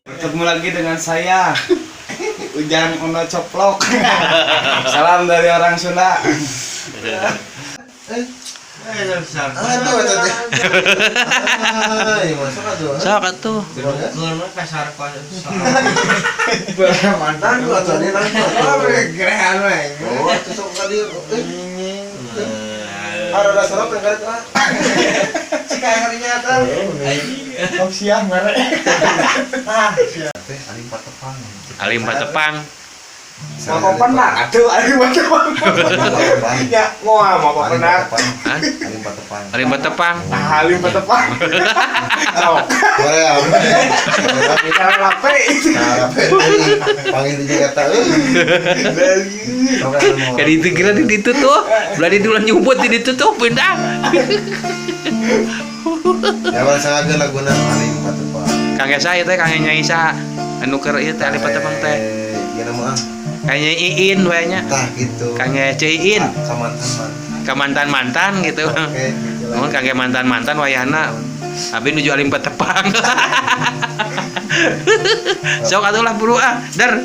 Bertemu lagi dengan saya, Ujang Ono Coplok. Salam dari orang Sunda. Aduh, eta teh. Ah, ieu masuk atuh. Sok atuh. Mantan gua atuh dia nanya. Oh, atuh sok ka dieu. Ada sorot yang kali ah. Sok siang mere. Teh alim patepang. Alim patepang. Mau kopenak atuh alim patepang. Ya, moal mau kopenak. Hah? Alim patepang. Alim patepang. Ah, alim patepang. Sok. Korea. Cara lape. Nah, panggil di Jakarta euy. Kayak itu kira di ditu tuh. Belah di ulah nyumput di ditu tuh pindah. Ya bang sangakeun laguna alim patepang. Kang Esa ieu teh Kang Nyai Isa anu keur ieu teh alim patepang teh. Ieu nama ah. Kang Nyai Iin we nya. Tah gitu. Kang Nyai Iin Ka mantan-mantan. ka mantan-mantan gitu. Oke, gitu lah. Mun kangge mantan-mantan wayahna abi nuju alim patepang. Sok atuh lah buru ah, der.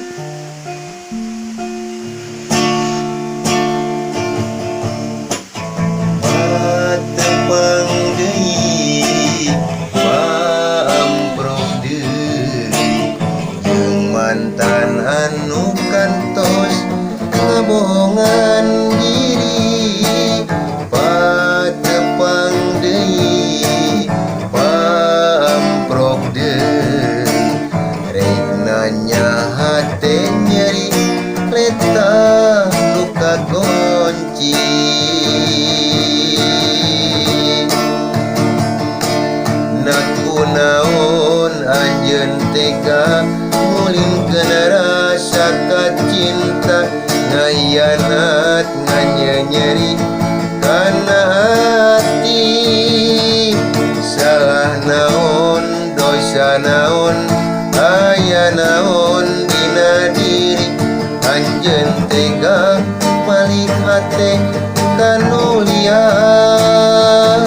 Patepang deui, paamprok deui, jeung mantan anu kantos ngabohongan diri. Patepang deui, paamprok deui, rek nanya hate nyeri, leta luka kunci. Naku naon anjeun tega ngulinkeun rasa kacinta, ngahianat nganyenyeri kana hati. Salah naon, dosa naon, aya naon dina diri, anjeun tega malik hate kanu lian.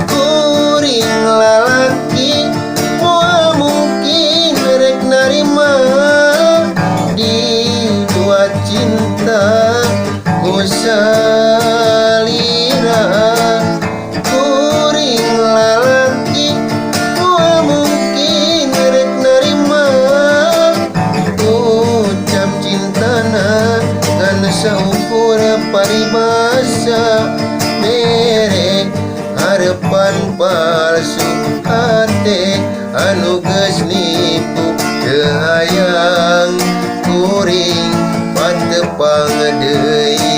Kuring lalaki moal mungkin rek narima di dua cinta ku salira. Kuring lalaki moal mungkin rek narima ucap cintana ngan saukur paribasa, mere harapan palsu hate anu geus nipu. Teu hayang kuring patepang deui.